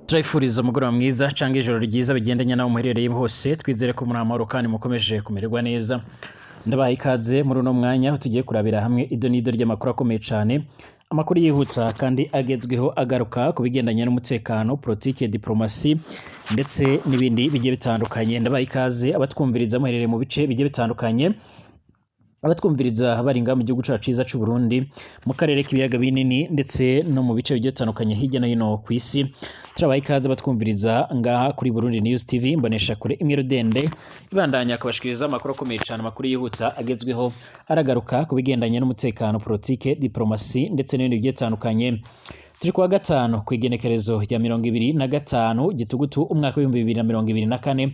Turabifuriza umugoroba mwiza cyangwa ijoro ryiza bigendanye n'aho muherereye hose. Twizere ko muri amahoro kandi mukomeje kumererwa neza. Ndabaha ikaze muri uno mwanya aho tugiye kurabira hamwe ido n'ido ry'amakuru akomeye cyane, amakuru yihuta kandi agezweho, agaruka ku bigendanye n'umutekano, politike, diplomasi ndetse n'ibindi bigiye bitandukanye. Ndabaha ikaze abatwumviriza muherereye mu bice bigiye bitandukanye, abatwumviriza bari ngaha mu gihugu cyacu cyiza cy'u Burundi, mu karere k'ibiyaga binini ndetse no mu bice bigiye bitandukanye hirya no hino ku isi. Turabaha ikaze abatwumviriza ngaha kuri Burundi News TV, mbonesha kure imwe rudende ibandanya kubashikiriza amakuru akomeye cyane, amakuru yihuta agezweho, aragaruka ku bigendanye n'umutekano, politike, diplomasi ndetse n'ibindi bigiye bitandukanye. Turi kuwa gatanu ku igenekerezo rya 25 Gitugutu umwaka w'2024.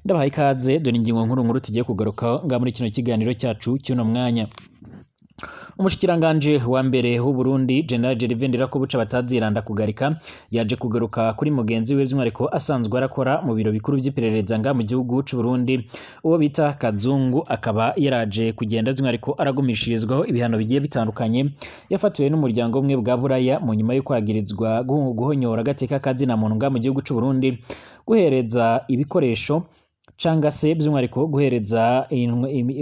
Ndabaha ikaze. Dore ingingo nkuru nkuru tugiye kugaruka ngaha muri kino kiganiro cyacu cy'uno mwanya. Umushikiranganje wa mbere w'u Burundi, General Gervais Ndirakobuca bataziranda kugarika, yaje kugaruka kuri mugenzi we, by'umwihariko asanzwe arakora mu biro bikuru by'iperereza nga mu gihugu c'u Burundi, uwo bita Kazungu, akaba yaraje kugenda by'umwihariko aragumishirizwaho ibihano bigiye bitandukanye yafatiwe n'umuryango umwe bwa Buraya mu nyuma yo kwagirizwa guhonyora agateka kazina muntu nga mu gihugu c'u Burundi, guhereza ibikoresho canga se by'umwihariko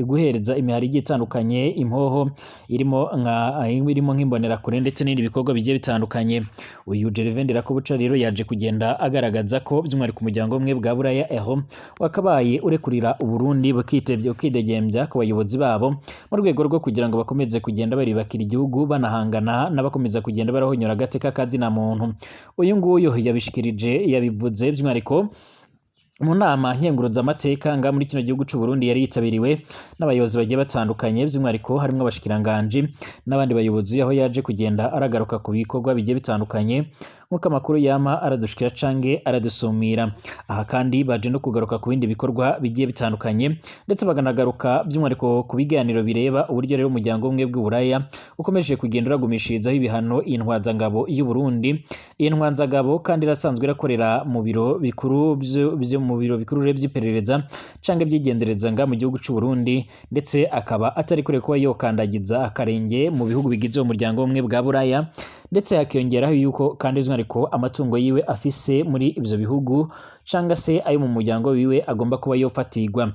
guhereza imihari igiye itandukanye impoho irimo nk'imbonerakure ndetse n'ibindi bikorwa bigiye bitandukanye. Uyu Gervais Ndirakobuca rero yaje kugenda agaragaza ko by'umwihariko umuryango umwe bwa Buraya eho wakabaye urekurira Uburundi bukitebye ukidegembya ku bayobozi babo, mu rwego rwo kugira ngo bakomeze kugenda baribakira igihugu, banahangana n'abakomeza kugenda barahonyora agateka kazina muntu. Uyu nguyu yabishikirije, yabivuze by'umwihariko mu nama nkenguruzamateka nga muri kino gihugu c'u Burundi, yari yitabiriwe n'abayobozi bagiye batandukanye, by'umwihariko harimwo abashikiranganji n'abandi bayobozi, aho yaje kugenda aragaruka ku bikorwa bigiye bitandukanye nk'uko amakuru yama aradushikira cange aradusumira. Aha kandi baje no kugaruka ku bindi bikorwa bigiye bitandukanye, ndetse bakanagaruka by'umwihariko ku biganiro bireba uburyo rero umuryango umwe bw'Uburaya ukomeje kugenda uragumishirizaho ibihano iyi ntwazangabo y'u Burundi. Iyi ntwanzangabo kandi irasanzwe irakorera mu biro bikuru vyo mu biro bikuru vy'iperereza canke vyigendereza nga mu gihugu c'u Burundi, ndetse akaba atari kure kuba yokandagiza akarenge mu bihugu bigize uwo muryango umwe bwa Buraya, ndetse hakiyongeraho yuko kandi by'umwihariko amatungo yiwe afise muri ivyo bihugu canga se ayo mu muryango wiwe agomba kuba yofatirwa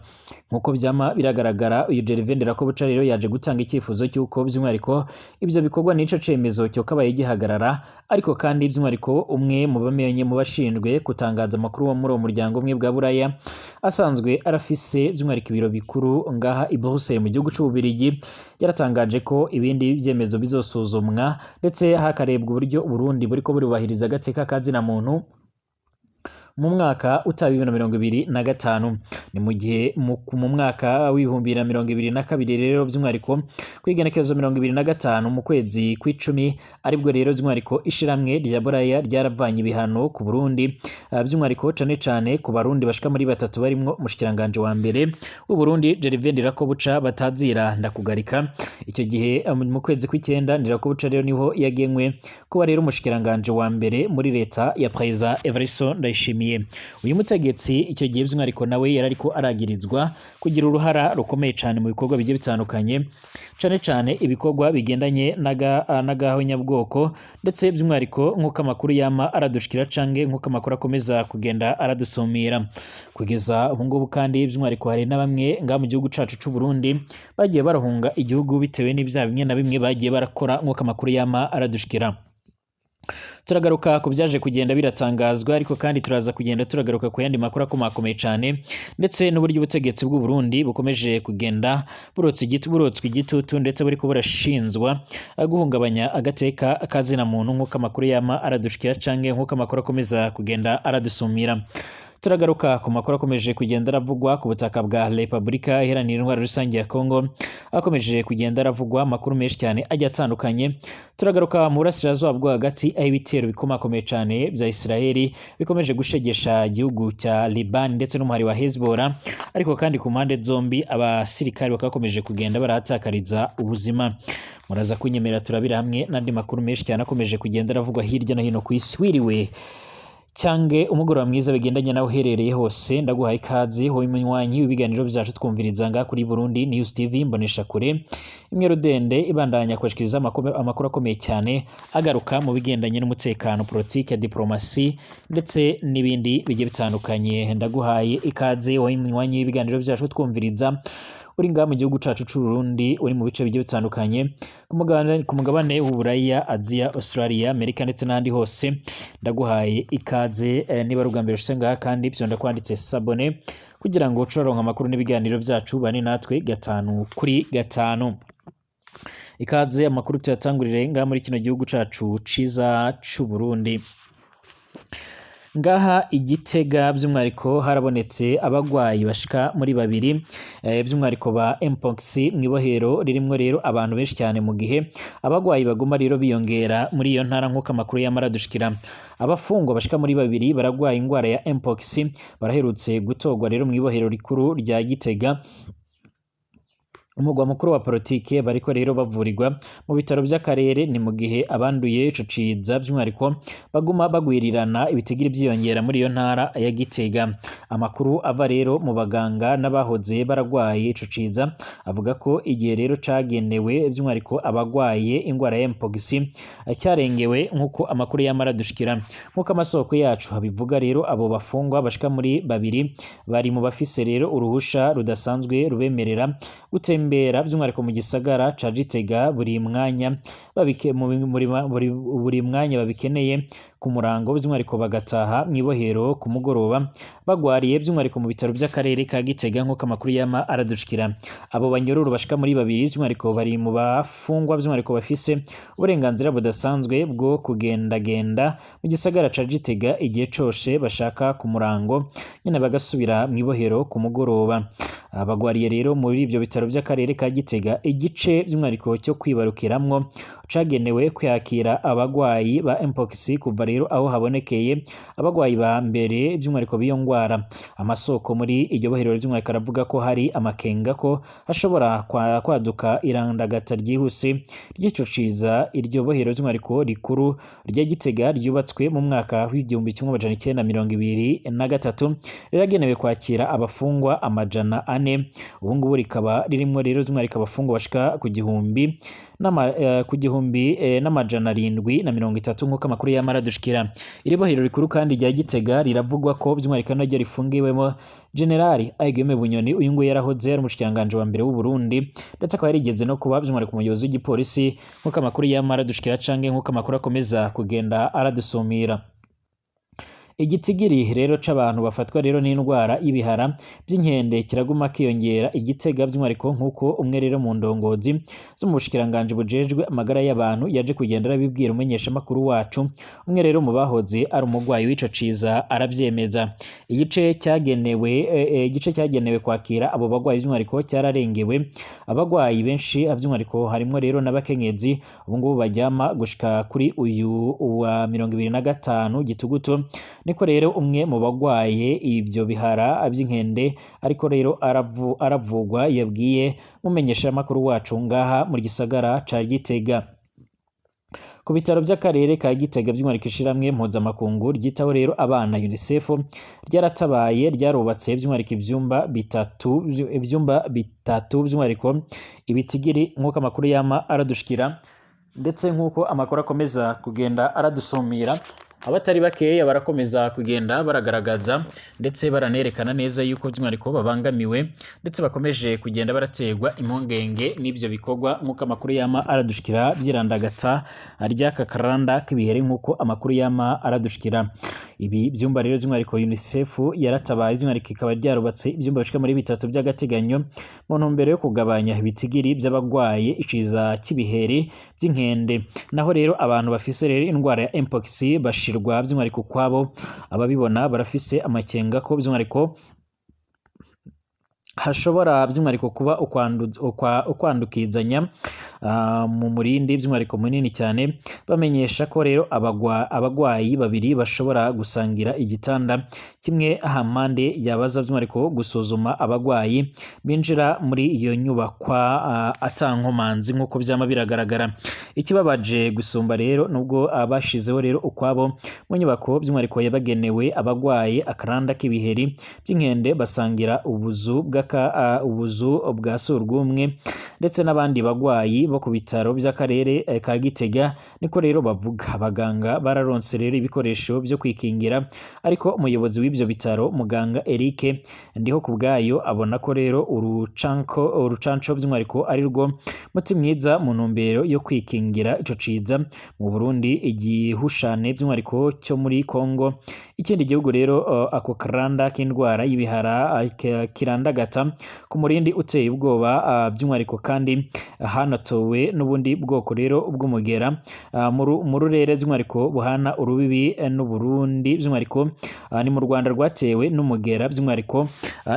nk'uko vyama biragaragara. Uyu Gervais Ndirakobuca rero yaje gutanga icyifuzo cy'uko by'umwihariko ivyo bikorwa n'ico cemezo cyokabaye gihagarara. Ariko kandi by'umwihariko umwe mu bamenye mu bashinzwe gutangaza amakuru wo muri uwo muryango umwe bwa Buraya, asanzwe arafise by'umwihariko ibiro bikuru ngaha i Bruxelles mu gihugu c'Ububirigi, yaratangaje ko ibindi vyemezo bizosuzumwa ndetse hakarebwa uburyo Burundi buriko burubahiriza agateka kazina muntu mu mwaka utaha 2025. Ni mu gihe mu mwaka w'2022 rero, by'umwihariko ku igenekerezo 25 mu kwezi kw'icumi, aribwo rero by'umwihariko ishiramwe rya Buraya ryaravanye ibihano ku Burundi, by'umwihariko cane cane ku Barundi bashika muri batatu, barimwo umushikiranganje wa mbere w'u Burundi Gervais Ndirakobuca batazira ndakugarika. Icyo gihe mu kwezi kw'icyenda, Ndirakobuca rero niho yagenwe kuba rero umushikiranganje wa mbere muri leta ya Perezida Evariste Ndayishimiye. Uyu mutegetsi icyo gihe by'umwihariko nawe yari ariko aragirizwa kugira uruhara rukomeye cyane mu bikorwa bigiye bitandukanye, cane cane ibikorwa bigendanye n'agahonyabwoko, ndetse by'umwihariko nk'uko amakuru yama aradushikira cange nk'uko amakuru akomeza kugenda aradusumira kugeza ubu ngubu. Kandi by'umwihariko hari na bamwe ngaha mu gihugu cacu c'u Burundi bagiye barahunga igihugu bitewe n'ibyaha bimwe na bimwe bagiye barakora nk'uko amakuru yama aradushikira. Turagaruka ku byaje kugenda biratangazwa, ariko kandi turaza kugenda turagaruka ku yandi makuru akomakomeye cyane, ndetse n'uburyo ubutegetsi bw'u Burundi bukomeje kugenda burotswa igitutu, ndetse buriko burashinzwa guhungabanya agateka kazina muntu nk'uko amakuru yama aradushikira canke nk'uko amakuru akomeza kugenda aradusumira. Turagaruka ku makuru akomeje kugenda aravugwa ku butaka bwa Repubulika Iharanira Intwaro Rusange ya Kongo, akomeje kugenda aravugwa amakuru menshi cyane agiye atandukanye. Turagaruka mu burasirazuba bwo hagati, aho ibitero bikomakomeye cyane bya Israeli bikomeje gushegesha igihugu cya Liban ndetse n'umuhari wa Hezbollah, ariko kandi ku mpande zombi abasirikari bakaba bakomeje kugenda barahatakariza ubuzima. Muraza kunyemerera turabira hamwe n'andi makuru menshi cyane akomeje kugenda aravugwa hirya no hino ku isi. Wiriwe Cyange umugoroba mwiza bigendanye nawe uherereye hose. Ndaguhaye ikaze wowe munywanyi w'ibiganiro byacu twumviriza ngaha kuri Burundi News TV, mbonesha kure imwe rudende ibandanya kubashikiriza amakuru akomeye cyane agaruka mu bigendanye n'umutekano, politike, diplomasi ndetse n'ibindi bigiye bitandukanye. Ndaguhaye ikaze wowe munywanyi w'ibiganiro byacu twumviriza uri ngaha mu gihugu cacu c'u Burundi, uri mu bice bigiye bitandukanye ku mugabane w'Uburaya, Aziya, Australia, Amerika ndetse n'ahandi hose. Ndaguhaye ikaze. Niba ari ubwa mbere ushitse ngaha kandi, vyonda kwanditse s'abonner kugira ngo uce uronka amakuru n'ibiganiro byacu. Bane natwe gatanu kuri gatanu. Ikaze, amakuru tuyatangurire ngaha muri kino gihugu cacu ciza c'u Burundi. Ngaha Igitega by'umwihariko harabonetse abagwayi bashika muri babiri, by'umwihariko ba mpox, mw'ibohero ririmwo rero abantu benshi cyane, mu gihe abagwayi baguma rero biyongera muri iyo ntara, nk'uko amakuru yamara dushikira. Abafungwa bashika muri babiri baragwaye ingwara ya mpox baraherutse gutorwa rero mw'ibohero rikuru rya Gitega, umugwa mukuru wa politike. Bariko rero bavurirwa mu bitaro by'akarere. Ni mu gihe abanduye ico ciza by'umwihariko baguma bagwirirana, ibitigira byiyongera muri iyo ntara ya Gitega. Amakuru ava rero mu baganga n'abahoze baragwaye ico ciza avuga ko igihe rero cagenewe by'umwihariko abagwaye ingwara ya mpox cyarengewe, nk'uko amakuru yamara dushikira. Nk'uko amasoko yacu abivuga rero, abo bafungwa bashika muri babiri bari mu bafise rero uruhusha rudasanzwe rubemerera gutembera by'umwihariko mu gisagara ca Gitega buri mwanya babike buri mwanya babikeneye ku murango, by'umwihariko bagataha mw'ibohero ku mugoroba, bagwariye by'umwihariko mu bitaro by'akarere ka Gitega, nk'uko amakuru yama aradushikira. Abo banyororo bashika muri babiri by'umwihariko bari mu bafungwa by'umwihariko bafise uburenganzira budasanzwe bwo kugendagenda mu gisagara ca Gitega igihe cose bashaka ku murango, nyene bagasubira mw'ibohero ku mugoroba. Abagwariye rero muri ibyo bitaro by'akarere ka Gitega. Igice by'umwihariko cyo kwibarukiramwo cagenewe kwakira abagwayi ba mpox kuva rero aho habonekeye abagwayi ba mbere by'umwihariko b'iyo ngwara. Amasoko muri iryo bohero by'umwihariko aravuga ko hari amakenga ko hashobora kwaduka irandagata ryihuse ry'ico ciza. Iryo bohero by'umwihariko rikuru rya Gitega ryubatswe mu mwaka w'1923, riragenewe kwakira abafungwa 400. Ubu ngubu rikaba ririmwo rero by'umwihariko abafungwa bashika ku 1730, nk'uko amakuru yamara dushikira. Iri bohero rikuru kandi rya Gitega riravugwa ko by'umwihariko naryo rifungiwemo Generali Aigeme Bunyoni. Uyu nguyu yarahoze ari umushikiranganji wa mbere w'u Burundi, ndetse akaba yarigeze no kuba by'umwihariko umuyobozi w'igipolisi, nk'uko amakuru yamara dushikira canke nk'uko amakuru akomeza kugenda aradusumira. Igitigiri rero c'abantu bafatwa rero n'indwara y'ibihara by'inkende kiraguma kiyongera Igitega by'umwihariko, nk'uko umwe rero mu ndongozi zo mu bushikiranganji bujejwe amagara y'abantu yaje kugenda arabibwira umumenyeshamakuru wacu. Umwe rero mu bahoze ari umugwayi w'ico ciza aravyemeza. Igice cyagenewe kwakira abo bagwayi by'umwihariko cyararengewe. Abagwayi benshi by'umwihariko harimwo rero n'abakenyezi, ubu ngubu baryama gushika kuri uyu wa 25 Gitugutu. Niko rero umwe mu bagwaye ibyo bihara by'inkende ariko rero aravugwa yabwiye mumenyeshamakuru wacu ngaha mu gisagara ca Gitega. Ku bitaro by'akarere ka Gitega by'umwihariko, ishirahamwe mpuzamakungu ryitaho rero abana UNICEF ryaratabaye, ryarubatse by'umwihariko ibyumba bitatu by'umwihariko. Ibitigiri nk'uko amakuru yama aradushikira ndetse nk'uko amakuru akomeza kugenda aradusumira, abatari bakeya barakomeza kugenda baragaragaza ndetse baranerekana neza yuko by'umwihariko babangamiwe, ndetse bakomeje kugenda baraterwa impungenge n'ibyo bikorwa, nk'uko amakuru yama aradushikira, byirandagata ry'aka karanda k'ibihere, nk'uko amakuru yama aradushikira. Ibi byumba rero by'umwihariko UNICEF yaratabaye, by'umwihariko ikaba ryarubatse ibyumba bishika muri bitatu by'agateganyo mu ntumbero yo kugabanya ibitigiri by'abagwaye iciza cy'ibiheri by'inkende. Naho rero abantu bafise rero indwara ya mpox bashirwa by'umwihariko ukwabo. Ababibona barafise amakenga ko by'umwihariko hashobora by'umwihariko kuba ukwandukizanya. mu murindi by'umwihariko munini cyane. Bamenyesha ko rero abagwayi babiri bashobora gusangira igitanda kimwe hampande yabaza by'umwihariko gusuzuma abagwayi binjira muri iyo nyubakwa atankomanzi nk'uko byama biragaragara. Ikibabaje gusumba rero nubwo abashizeho rero ukwabo mu nyubako by'umwihariko yabagenewe abagwayi akaranda k'ibiheri by'inkende basangira ubuzu ubuzu bwa surwumwe ndetse n'abandi bagwayi bo ku bitaro by'akarere ka Gitega, niko rero bavuga. Abaganga bararonse rero ibikoresho byo kwikingira, ariko umuyobozi w'ibyo bitaro muganga Eric Ndiho kubwayo abona ko rero urucanco by'umwihariko ari rwo muti mwiza mu ntumbero yo kwikingira ico ciza mu Burundi igihushane by'umwihariko cyo muri Kongo. Ikindi gihugu rero ako karanda k'indwara y'ibihara kirandagata ku murindi uteye ubwoba, by'umwihariko kandi hanatowe n'ubundi bwoko rero bw'umugera mu rurere by'umwihariko buhana urubibi n'Uburundi, by'umwihariko ni mu Rwanda rwatewe n'umugera by'umwihariko.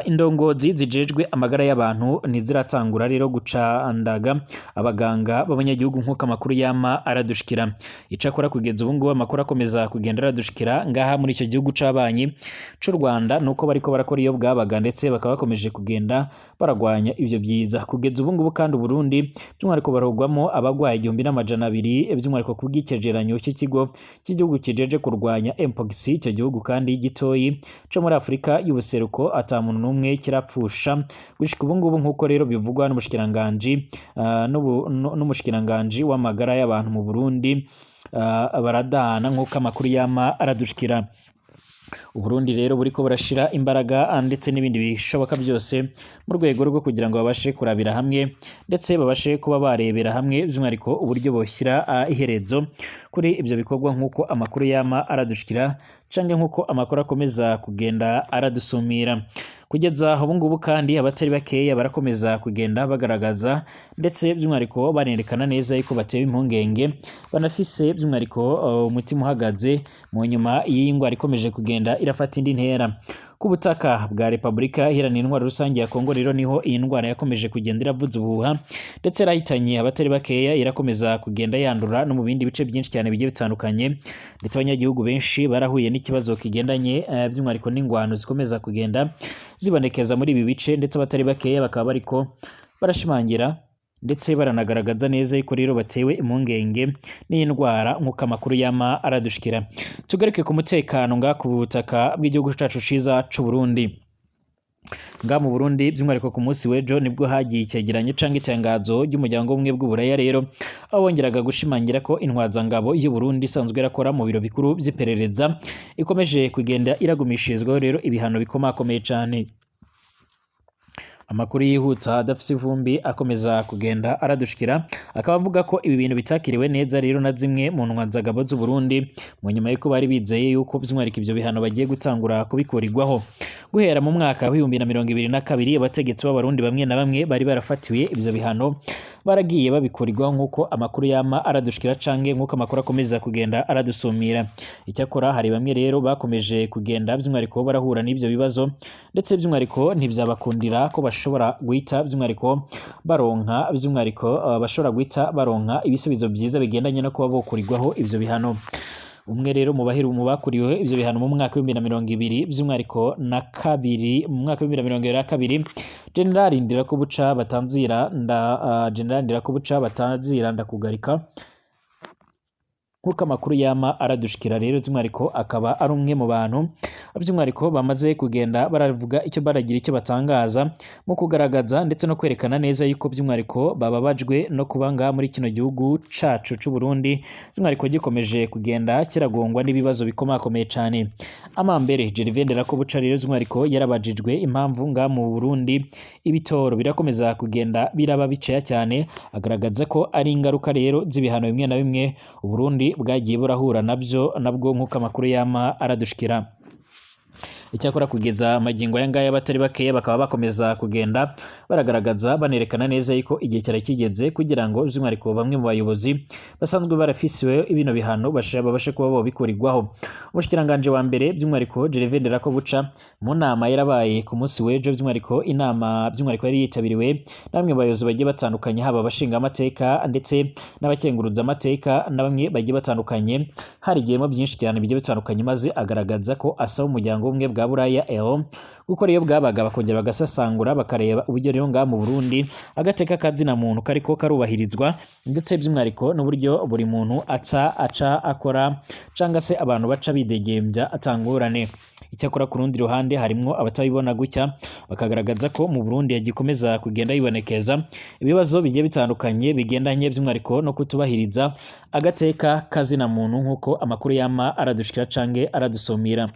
Indongozi zijejwe amagara y'abantu ntiziratangura rero gucandaga abaganga b'abanyagihugu nk'uko amakuru yama aradushikira. Icakora kugeza ubu ngubu amakuru akomeza kugenda aradushikira ngaha muri icyo gihugu c'abanyi c'u Rwanda nuko bariko barakora iyo bwabaga, ndetse bakaba bakomeje kugenda baragwanya ivyo byiza. Kugeza ubu ngubu kandi Uburundi by'umwihariko barogwamo abagwaye 1200 by'umwihariko ku bw'icegeranyo cy'ikigo cy'igihugu kijeje kurwanya mpox. Icyo gihugu kandi gitoyi co muri Afurika y'ubuseruko ata muntu n'umwe kirapfusha gushika ubu ngubu, nk'uko rero bivugwa n'umushikiranganji n'umushikiranganji w'amagara y'abantu mu Burundi baradahana nk'uko amakuru yama aradushikira. Uburundi rero buriko burashira imbaraga ndetse n'ibindi bishoboka byose mu rwego rwo kugira ngo babashe kurabira hamwe ndetse babashe kuba barebera hamwe by'umwihariko uburyo boshyira iherezo kuri ibyo bikorwa nk'uko amakuru yama aradushikira canke nk'uko amakuru akomeza kugenda aradusumira. Kugeza ubu ngubu kandi abatari bakeya barakomeza kugenda bagaragaza ndetse by'umwihariko banerekana neza yuko batewe impungenge banafise by'umwihariko umutima uhagaze mu nyuma y'iyi ndwara ikomeje kugenda irafata indi ntera. Ku butaka bwa Repubulika Iharanira Intwaro Rusange ya Kongo rero niho iyi ndwara yakomeje kugenda iravuza ubuhuha ndetse yarahitanye abatari bakeya, irakomeza kugenda yandura no mu bindi bice byinshi cyane bigiye bitandukanye, ndetse abanyagihugu benshi barahuye n'ikibazo kigendanye by'umwihariko n'ingwano zikomeza kugenda zibonekeza muri ibi bice, ndetse abatari bakeya bakaba bariko barashimangira ndetse baranagaragaza neza yuko rero batewe impungenge n'iyi ndwara nk'uko amakuru yama aradushikira. Tugaruke ku mutekano ngaha ku butaka bw'igihugu cacu ciza c'u Burundi. Ngaha mu Burundi by'umwihariko ku munsi w'ejo nibwo hagiye icegeranyo canke itangazo ry'umuryango w'ubumwe bw'Uburaya rero, aho bongeraga gushimangira ko intwazangabo y'u Burundi isanzwe irakora mu biro bikuru vy'iperereza ikomeje kugenda iragumishirizwaho rero ibihano bikomakomeye cane. Amakuru yihuta adafise ivumbi akomeza kugenda aradushikira akaba avuga ko ibi bintu bitakiriwe neza rero na zimwe mu ntwazangabo z'u Burundi mu nyuma y'uko bari bizeye yuko by'umwihariko ivyo bihano bagiye gutangura kubikurirwaho. Guhera mu mwaka wa 2022 abategetsi b'Abarundi bamwe na bamwe bari barafatiwe ivyo bihano baragiye babikurirwaho nk'uko amakuru yama aradushikira canke nk'uko amakuru akomeza kugenda aradusumira. Icyakora hari bamwe rero bakomeje kugenda by'umwihariko barahura n'ivyo bibazo ndetse by'umwihariko ntivyabakundira ko bashobora guhita by'umwihariko baronka by'umwihariko bashobora guhita baronka ibisubizo byiza bigendanye no kuba bokurirwaho ivyo bihano. Umwe rero mu bahiru mu bakuriwe ivyo bihano mu mwaka wa 2020 by'umwihariko na kabiri mu mwaka wa 2022 General Ndirakobuca batanzira nda General Ndirakobuca batanzira ndakugarika nk'uko amakuru yama aradushikira rero by'umwihariko akaba ari umwe mu bantu by'umwihariko bamaze kugenda baravuga icyo baragira icyo batangaza mu kugaragaza ndetse no kwerekana neza yuko by'umwihariko bababajwe no kuba ngaha muri kino gihugu cacu c'u Burundi by'umwihariko gikomeje kugenda kiragongwa n'ibibazo bikomakomeye cane. Amambere Gervais Ndirakobuca rero by'umwihariko yarabajijwe impamvu ngaha mu Burundi ibitoro birakomeza kugenda biraba biceya cyane, agaragaza ko ari ingaruka rero z'ibihano bimwe na bimwe Uburundi bwagiye burahura nabyo nabwo nk'uko amakuru yama aradushikira. Icyakora kugeza magingo aya ngaya abatari bakeya bakaba bakomeza kugenda baragaragaza banerekana neza yuko igihe cyari kigeze kugira ngo by'umwihariko bamwe mu bayobozi basanzwe barafisiwe bino bihano babashe kuba bobikurirwaho. Umushikiranganji wa mbere by'umwihariko Gervais Nderakobuca mu nama yarabaye ku munsi w'ejo, by'umwihariko inama by'umwihariko yari yitabiriwe na bamwe mu bayobozi bagiye batandukanye, haba abashinga amateka ndetse n'abakenguruza amateka na bamwe bagiye batandukanye, harigiyemo byinshi cyane bigiye bitandukanye, maze agaragaza ko asaba umuryango w'ubumwe bwa Buraya EO gukora iyo bwabaga bakongera bagasasangura bakareba uburyo rero ngaha mu Burundi agateka kazina muntu kariko karubahirizwa, ndetse by'umwihariko n'uburyo buri muntu aca akora canga se abantu baca bidegembya atangorane. Icyakora ku rundi ruhande harimwo abatabibona gutya, bakagaragaza ko mu Burundi hagikomeza kugenda yibonekeza ibibazo bigiye bitandukanye bigendanye by'umwihariko no kutubahiriza agateka kazina muntu nk'uko amakuru yama aradushikira canke aradusumira.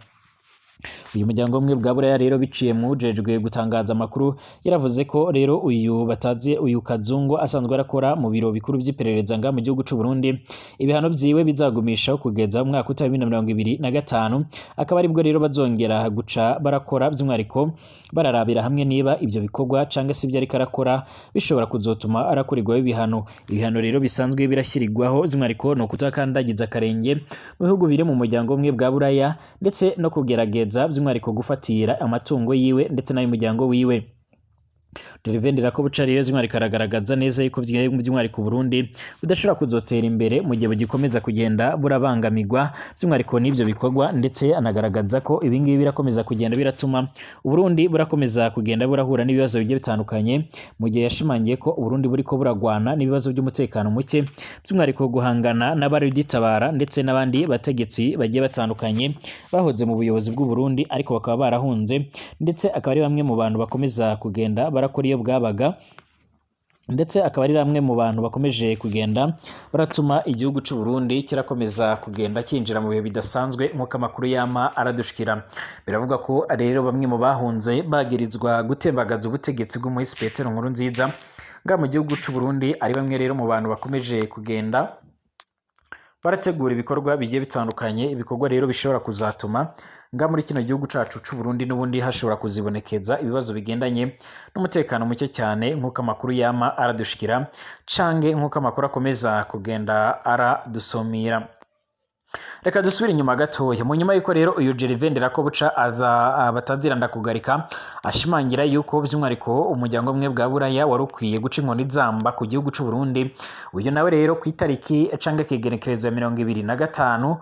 Uyu muryango umwe bwa Buraya rero biciye mu ujejwe gutangaza amakuru yaravuze ko rero uyu batazi uyu Kazungu asanzwe arakora mu biro bikuru by'iperereza nga mu gihugu c'u Burundi, ibihano vyiwe bizagumishaho kugeza mu mwaka wa 2025, akaba aribwo rero bazongera guca barakora by'umwihariko bararabira hamwe niba ibyo bikorwa canke se ibyo ariko arakora bishobora kuzotuma arakurirwaho ibihano. Ibihano rero bisanzwe birashyirirwaho by'umwihariko ni ukutakandagiza akarenge mu bihugu biri mu muryango umwe bwa Buraya, ndetse no kugerageza by'umwihariko gufatira amatungo yiwe ndetse n'ay'umuryango wiwe. Gervais Nderakobuca rero by'umwihariko aragaragaza neza yuko by'umwihariko Burundi budashobora kuzotera imbere mu gihe bugikomeza kugenda burabangamirwa by'umwihariko n'ibyo bikorwa, ndetse anagaragaza ko ibi ngibi birakomeza kugenda biratuma Uburundi burakomeza kugenda burahura n'ibibazo bigiye bitandukanye, mu gihe yashimangiye ko Uburundi buriko buragwana n'ibibazo by'umutekano muke, by'umwihariko guhangana n'abarugitabara ndetse n'abandi bategetsi bagiye batandukanye bahoze mu buyobozi bw'u Burundi ariko bakaba barahunze, ndetse akaba ari bamwe mu bantu bakomeza kugenda barakora iyo bwabaga, ndetse akaba ari bamwe mu bantu bakomeje kugenda baratuma igihugu c'u Burundi kirakomeza kugenda kinjira mu bihe bidasanzwe nk'uko amakuru yama aradushikira. Biravuga ko rero bamwe mu bahunze bagirizwa gutembagaza ubutegetsi bw'umuhisi Petero Nkurunziza nga mu gihugu c'u Burundi ari bamwe rero mu bantu bakomeje kugenda barategura ibikorwa bigiye bitandukanye, ibikorwa rero bishobora kuzatuma nga muri kino gihugu cacu c'u Burundi n'ubundi hashobora kuzibonekeza ibibazo bigendanye n'umutekano muke cyane nk'uko amakuru yama aradushikira canke nk'uko amakuru akomeza kugenda aradusomira. Reka dusubire inyuma gatoya. Mu nyuma yuko rero uyu Gervais Nderakobuca aza batazira ndakugarika ashimangira yuko by'umwihariko umuryango umwe bwa Buraya wari ukwiye guca inkoni zamba ku gihugu c'u Burundi, uyu nawe rero ku itariki canke kigenekerezo ya 25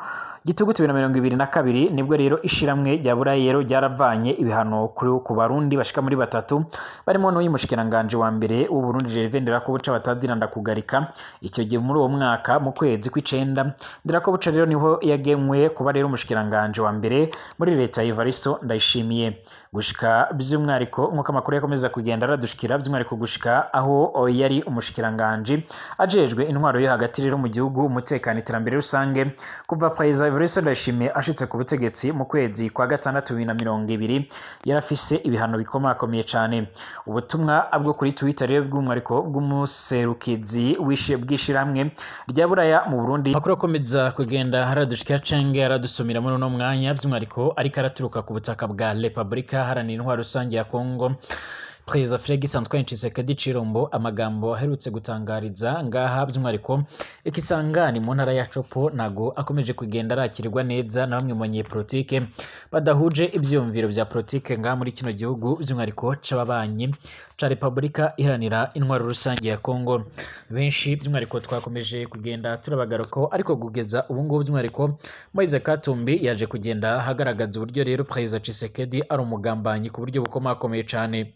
Gitugutu 2022 nibwo rero ishiramwe rya Buraya rero ryaravanye ibihano ku Barundi bashika muri batatu barimo n'uyu mushikiranganje wa mbere w'u Burundi Gervais Nderakobuca batazira ndakugarika. Icyo gihe muri uwo mwaka mu kwezi kw'icenda Nderakobuca rero niho yagenwe kuba rero umushikiranganje wa mbere muri leta ya Evaristo Ndayishimiye, gushika by'umwihariko nk'uko amakuru yakomeza kugenda aradushikira, by'umwihariko gushika aho yari umushikiranganje ajejwe intwaro yo hagati rero mu gihugu, umutekano, iterambere rusange, kuva Perezida Evariste Ndayishimiye ashitse ku butegetsi mu kwezi kwa gatandatu 2020 yarafise ibihano bikomakomeye cane. Ubutumwa bwo kuri Twitter rero bw'umwihariko bw'umuserukizi bw'ishiramwe rya Buraya mu Burundi, amakuru akomeza kugenda aradushikira canke aradusumira muri uno mwanya by'umwihariko ariko araturuka ku butaka bwa Republika Iharanira Intwaro Rusange ya Kongo. Perezida Felix Antoine Tshisekedi Tshilombo amagambo aherutse gutangariza ngaha by'umwihariko ikisangani mu ntara ya Chopo nago akomeje kugenda arakirwa neza na bamwe mu banyepolitike badahuje ivyumviro vya politike ngaha muri kino gihugu by'umwihariko c'ababanyi ca Republika Iharanira Intwaro Rusange ya Kongo. Benshi by'umwihariko twakomeje kugenda turabagaruko, ariko kugeza ubu ngubu by'umwihariko Moise Katumbi yaje kugenda agaragaza uburyo rero Perezida Tshisekedi ari umugambanyi ku buryo bukomakomeye cane.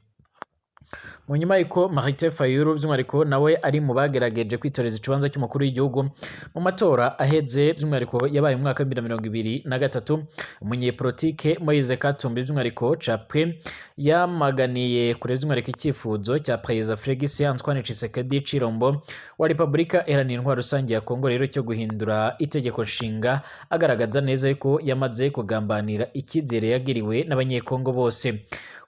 Mu nyuma yuko Martin Fayulu by'umwihariko nawe ari mu bagerageje kwitoreza ikibanza cy'umukuru w'igihugu mu matora aheze by'umwihariko yabaye mu mwaka wa 2023, umunyepolitike Moise Katumbi by'umwihariko Chapwe yamaganiye kure by'umwihariko icyifuzo cya Perezida Felix Antoine Tshisekedi Tshilombo wa Republika Iharanira Intwaro Rusange ya Kongo rero cyo guhindura itegeko nshinga, agaragaza neza yuko yamaze kugambanira icyizere yagiriwe n'abanyekongo bose.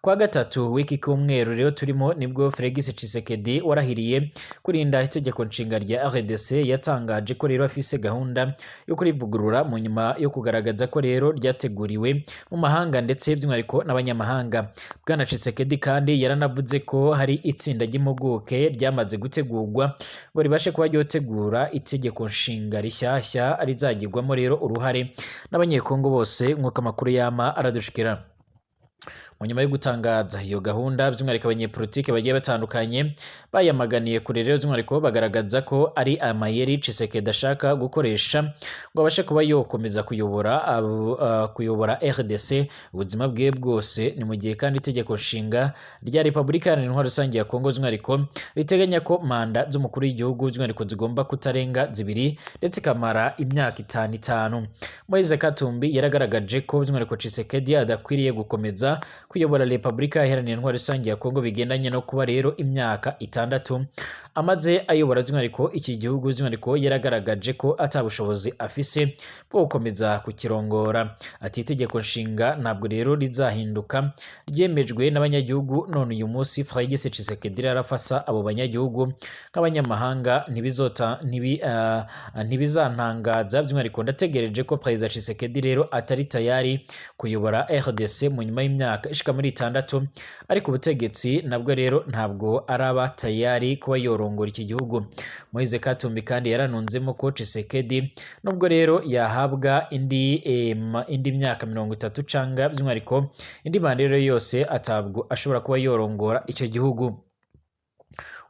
Kwa gatatu w'iki cyumweru rero turimo nibwo Felix Tshisekedi warahiriye kurinda itegeko nshinga rya RDC yatangaje ko rero afise gahunda yo kurivugurura mu nyuma yo kugaragaza ko rero ryateguriwe mu mahanga ndetse by'umwihariko n'abanyamahanga. Bwana Tshisekedi kandi yaranavuze ko hari itsinda ry'impuguke ryamaze gutegurwa ngo ribashe kuba ryotegura itegeko nshinga rishyashya rizagirwamo rero uruhare n'Abanyekongo bose, nk'uko amakuru yama aradushikira. Mu nyuma yo gutangaza iyo gahunda, by'umwihariko abanyepolitike bagiye batandukanye bayamaganiye kure rero, by'umwihariko bagaragaza ko ari amayeri Tshisekedi ashaka gukoresha ngo abashe kuba yokomeza kuyobora RDC ubuzima bwe bwose. Ni mu gihe kandi itegeko nshinga rya Repubulika Iharanira Intwaro Rusange ya Kongo by'umwihariko riteganya ko manda z'umukuru w'igihugu by'umwihariko zigomba kutarenga zibiri ndetse ikamara imyaka itanu itanu. Moise Katumbi yaragaragaje ko by'umwihariko Tshisekedi adakwiriye gukomeza kuyobora Repubulika Iharanira Intwaro Rusange ya Kongo, bigendanye no kuba rero imyaka 6 amaze ayobora by'umwihariko iki gihugu, by'umwihariko yaragaragaje ko atabushobozi afise bwo gukomeza kukirongora. Ati itegeko nshinga ntabwo rero rizahinduka, ryemejwe n'abanyagihugu, none uyu munsi Felix Tshisekedi arafasa abo banyagihugu nk'abanyamahanga, ntibizantangaza by'umwihariko ndategereje ko Perezida Tshisekedi rero atari tayari kuyobora RDC mu nyuma y'imyaka ishika muri 6, ariko ubutegetsi nabwo rero ntabwo araba tayari kuba yorongora iki gihugu. Moise Katumbi kandi yaranunzemo ko Tshisekedi nubwo rero yahabwa indi myaka 30 canga by'umwihariko indi manda rero yose, atabwo ashobora kuba yorongora icyo gihugu.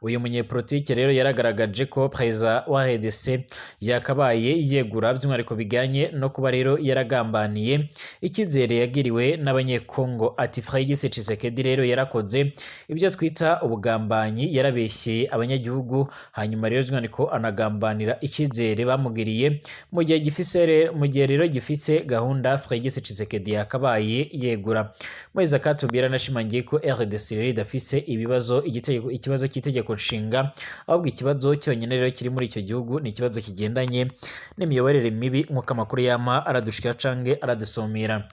Uyu munyepolitike rero yaragaragaje ko perezida wa RDC yakabaye yegura, by'umwihariko bijyanye no kuba rero yaragambaniye icyizere yagiriwe n'Abanyekongo. Ati Felix Tshisekedi rero yarakoze ibyo twita ubugambanyi, yarabeshye abanyagihugu, hanyuma rero by'umwihariko anagambanira icyizere bamugiriye. Mu gihe gifise, mu gihe rero gifise gahunda, Felix Tshisekedi yakabaye yegura. Moise Katumbi yaranashimangiye ko RDC rero idafise ibibazo ikibazo cy'itegeko nshinga, ahubwo ikibazo cyonyine rero kiri muri icyo gihugu ni ikibazo kigendanye n'imiyoborere mibi, nk'uko amakuru yama aradushikira cange aradusomera.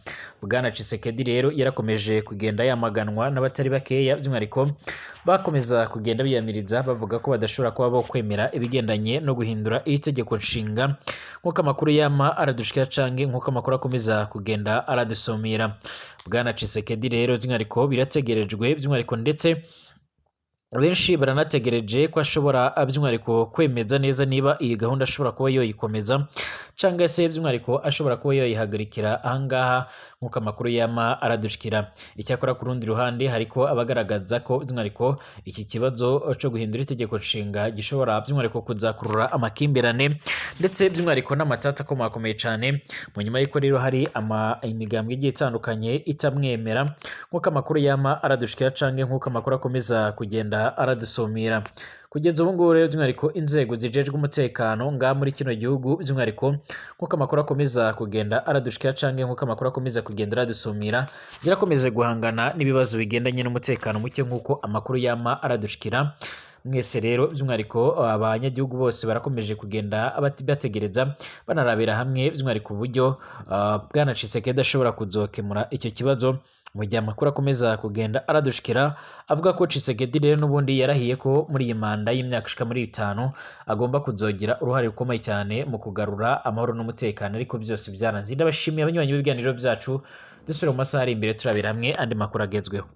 Bwana Tshisekedi rero yarakomeje kugenda yamaganwa n'abatari bakeya, by'umwihariko bakomeza kugenda biyamiriza bavuga ko badashobora kuba bo kwemera ibigendanye no guhindura iri tegeko nshinga, nk'uko amakuru yama aradushikira cange nk'uko amakuru akomeza kugenda aradusomera. Bwana Tshisekedi rero by'umwihariko birategerejwe, by'umwihariko ndetse benshi baranategereje ko ashobora by'umwihariko kwemeza neza niba iyi gahunda ashobora kuba yoyikomeza cyangwa se by'umwihariko ashobora kuba yoyihagarikira ahangaha, nk'uko amakuru yama aradushikira. Icyakora ku rundi ruhande hariko abagaragaza ko by'umwihariko iki kibazo cyo guhindura itegeko nshinga gishobora by'umwihariko kuzakurura amakimbirane ndetse by'umwihariko n'amatata akomakomeye cyane, mu nyuma y'uko rero hari imigambwe igiye itandukanye itamwemera, nk'uko amakuru yama aradushikira canke nk'uko amakuru akomeza kugenda aradusomera. Kugeza ubu ngubu rero by'umwihariko inzego zijejwe umutekano ngaha muri kino gihugu, by'umwihariko nk'uko amakuru akomeza kugenda aradushikira canke nk'uko amakuru akomeza kugenda aradusumira, zirakomeza guhangana n'ibibazo bigendanye n'umutekano muke, nk'uko amakuru yama aradushikira. Mwese rero by'umwihariko abanyagihugu bose barakomeje kugenda bategereza banarabira hamwe by'umwihariko uburyo Bwana Tshisekedi ashobora kuzokemura icyo kibazo, mu gihe amakuru akomeza kugenda aradushikira avuga ko Tshisekedi rero n'ubundi yarahiye ko muri iyi manda y'imyaka ishika muri 5 agomba kuzogira uruhare rukomeye cyane mu kugarura amahoro n'umutekano, ariko byose byaranze. Ndabashimiye abanywanyi b'ibiganiro byacu, dusubire mu masaha ari imbere turabira hamwe andi makuru agezweho.